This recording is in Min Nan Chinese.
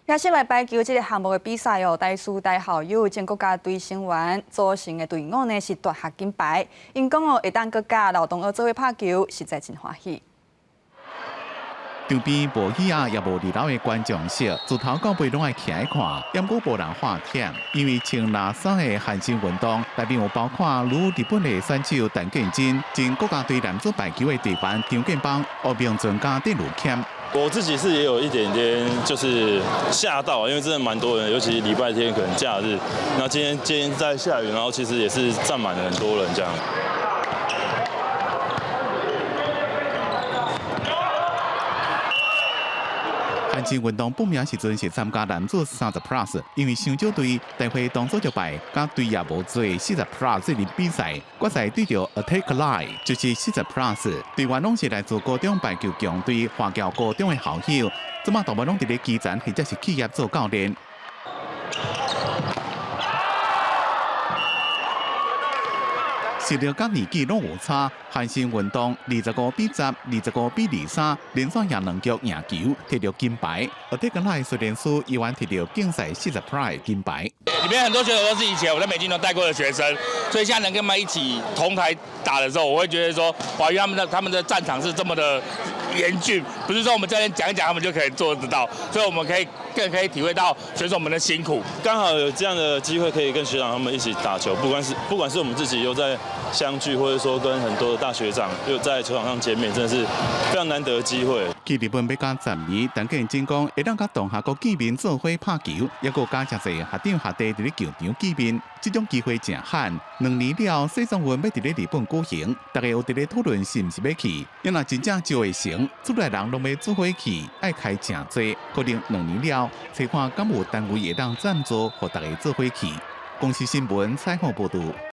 也是來排球這个項目的比賽哦，台師大校友前國家隊成員組成的隊伍呢是奪下金牌。𪜶講哦，會當閣佮老同學做伙拍球，實在真歡喜。場邊無椅仔，也無二樓的觀眾席，自頭到尾攏愛徛來看，毋過無人喊忝，因為穿藍衫的韓星運動，內面有包括如日本的選手陳建真、前國家隊男子排球的隊員張建邦、吳明尊佮鄧如謙。我自己是也有一點點就是嚇到，因為真的蠻多人，尤其禮拜天可能假日，那今天在下雨，然後其實也是站滿了很多人這樣。韓星運動報名時陣是參加男子30 Plus，因為傷少隊，大會當作就敗，佮隊也無做40 Plus 這輪比賽，決賽對著 Attack Line，就是40 Plus，隊員攏是來自高中排球強隊華僑高中的校友，這馬大部分攏佇咧基層或者是企業做教練。實力佮年紀攏有差，韓星運動25比10、25比23，連續贏兩局贏球，摕著金牌。而這個來雖然輸，依然摕著競賽40 Plus 金牌。裡面很多選手都是以前我在美津濃帶過的學生，所以現在能跟他們一起同台打的時候，我會覺得說，哇，因為他們的戰場是這麼的嚴峻，不是說我們教練講一講，他們就可以做得到，所以我們可以更可以體會到選手們的辛苦。剛好有這樣的機會可以跟學長他們一起打球，不管是我們自己又在相聚，或者說跟很多的大學長又在球場上見面，真的是非常難得的機會。去日本欲甲10年，陳建真講會當佮同學閣見面做伙拍球，抑閣佮誠濟學長學弟佇咧球場見面，這種機會誠罕。2年了後，世壯運欲佇咧日本舉行，大家有佇咧討論是毋是欲去。若真正招會成，厝內人攏欲做伙去，愛開誠濟，可能兩年了後，揣看敢有單位會當贊助，予大家做伙去。公視新聞採訪報導。